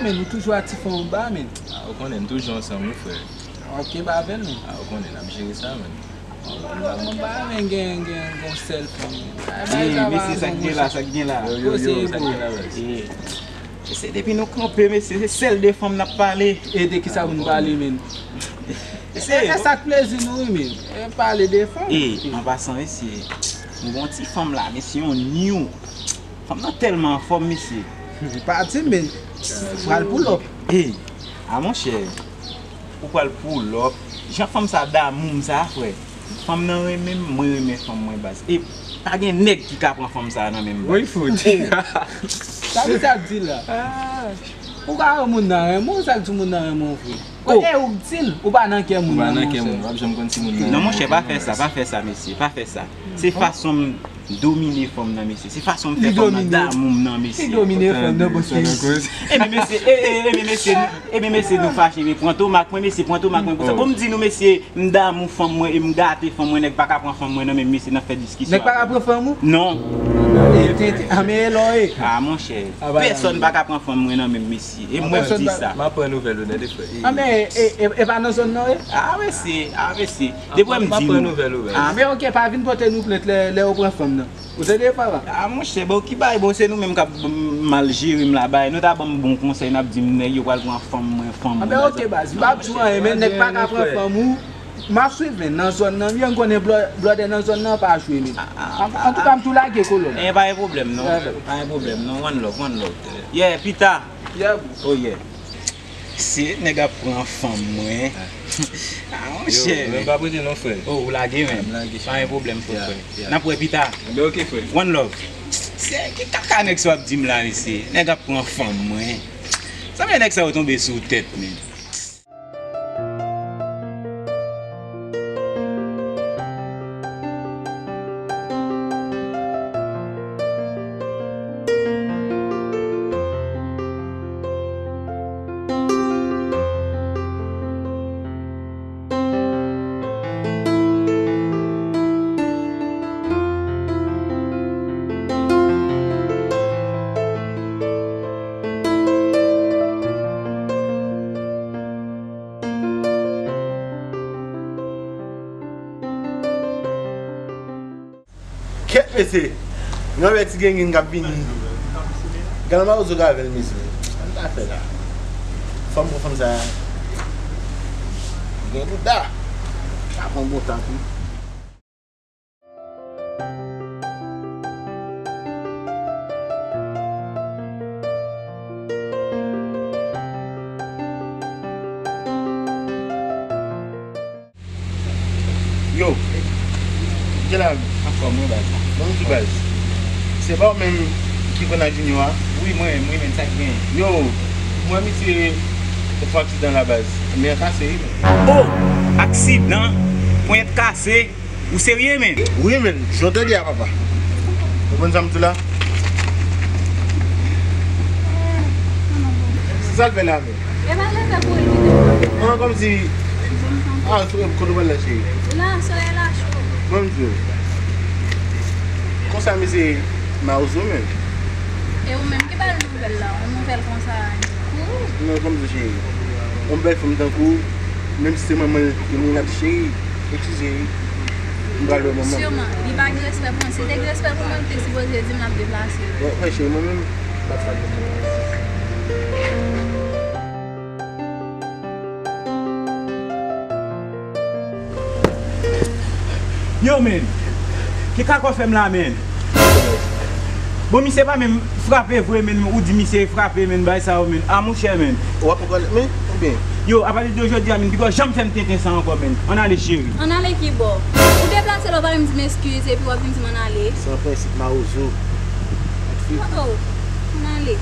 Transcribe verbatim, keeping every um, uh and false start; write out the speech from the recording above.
Nou toujou ak ti fanm anba, men. A, ou konnen, nou toujou ansanm, wi, frè. Ok, pa avè l, men. A, ou konnen, n ap jere sa, men. Mwen pa renmen gen, gen, gen yon sèl fanm. Ay, bagay sa pa mesye, sa k gen la, sa k gen la? Yo, yo, yo, sa k gen la, baz? E, mesye, depi nou kanpe, mesye, se sèl de fanm n ap pale. E de kisa pou n pale, men? Mesye, e sa k plezi nou, wi, men. E pale de fanm. E, an pasan, mesye, m gon ti fanm la, mesye, yon new. Fanm nan tèlman anfòm, mesye. Pa di m, men pral pull up. E, a monchè, ou pral pull up. Jan fanm sa damou m sa, frè. Fanm nan renmen m, mwen renmen fanm mwen, baz. E pa gen nèg ki ka pran fanm sa nan men m, baz. Wi, fout. Sa ki sa k di la? Ou ka wè moun nan renmen w, sa k di moun nan renmen w, frè? Kote ou k di l, ou pa nan kè moun nan, monchè. W ap janm konn si moun nan renmen w. Non, monchè, pa fè sa, pa fè sa, mesye, pa fè sa. Se fason m domine fanm nan, mesye. Se fason m fè fanm nan damou m nan, mesye. Li domine fanm nan, paske... Ebyen, mesye, e, e, ebyen, mesye, nou, ebyen, mesye, nou fache, men pran tomak mwen, mesye, pran tomak mwen pou sa. Bon, m di nou, mesye, m damou fanm mwen e m gate fanm mwen, nèg pa ka pran fanm mwen nan men m, mesye, n ap fè diskisyon. Nèg pa ka pran fanm ou? Non. E, tenten, a, men e lò e. A, monchè, pèsonn pa ka pran fanm mwen nan men m, mesye. E mwen k di sa. M ap pran nouvèl ou, tande, frè. A, men, e, e, e pa nan zòn nan, e? A, mesye, a, mesye. Depi w wè m di nou. A, men ok, pa vin pote nou plent lè, lè ou pran fanm nan. Ou tande, papa? A, monchè, bon, ki bay, bon, se nou menm k ap mal jere m la, bay. Nou ta ban m bon konsèy, n ap di m nèg yo pral pran fanm mwen, fanm mwen. A, men ok, baz, m p ap di w anyen, men nèg pa ka pran fanm ou. M ap swiv, men, nan zòn nan, m konnen blò-, blòdè nan zòn nan pa jwe, men. An, antouka, m tou lage kolò m. E, pa gen pwoblèm, non. Pa gen pwoblèm, non. One love, one love. Yeah, pita. Yeah, bro. Oh, yeah. Se nèg ap pran fanm mwen. A, monchè. Yo, men pa prete non, frè. Oh, ou lage, men. M lage. Pa gen pwoblèm, frè, frè. N ap wè pita. Ebyen, ok, frè. One love. Se ki kaka nèg sa w ap di m la, mesye? Nèg ap pran fanm mwen. Sa fè nèg sa yo tonbe sou tèt, men. Kèt, mesye! Mwen wè ti gengin k ap vini. Gade mawozo k avè l, mesye. Sa n ta fè la? Fanm pou fanm sa. Gen bouda. Sa pran bon tan tou. Yo, kèl a? Anfòm wi baz. Bon, ki baz? Se pa ou menm ki pran nan Junior a? Wi, mwen menm, wi menm, sa k gen? Yo, mwen misye fè aksidan la baz. Men an kase wi. Oh, aksidan, ponyèt kase. Ou serye, men? Wi, men. Jan w tande a, papa. Ou konprann sa m di w la? Se sa l fè la, men. E pa leve pou li. An, kòmsi. A, sou kote w pral la, cheri? La, solèy la cho. Ban m di w. Konsa, misye mawozo, men. E ou menm ki ba l nouvèl la? Yon nouvèl konsa, li kouri? Non, kòmsi, cheri. Yon bèl fanm tankou w, menm si se manman l ki mouri, l ap di, cheri, eskize, wi. M pral wè manman m. Siman, li pa gen respè pou mwen. Si l te gen respè pou mwen, li te sipoze di m l ap deplase. Bon, frè cheri, mwen menm, m pa t sa gen. Yo, men. Ki kaka w fè m la, men? Bon, misye pa menm frape vre, men. Ou di misye frape, men, bay sa yo, men. A, monchè, men. W ap pran men, oubyen? Yo, apati de jodi a, men, piga w janm fè m tenten sa ankò, men. Ann ale, cheri. Ann ale ki bò? Ou deplase la, ou pa menm di m eskize, epi w ap vin di m ann ale. San prensip, mawozo. Oh, oh. Ann ale.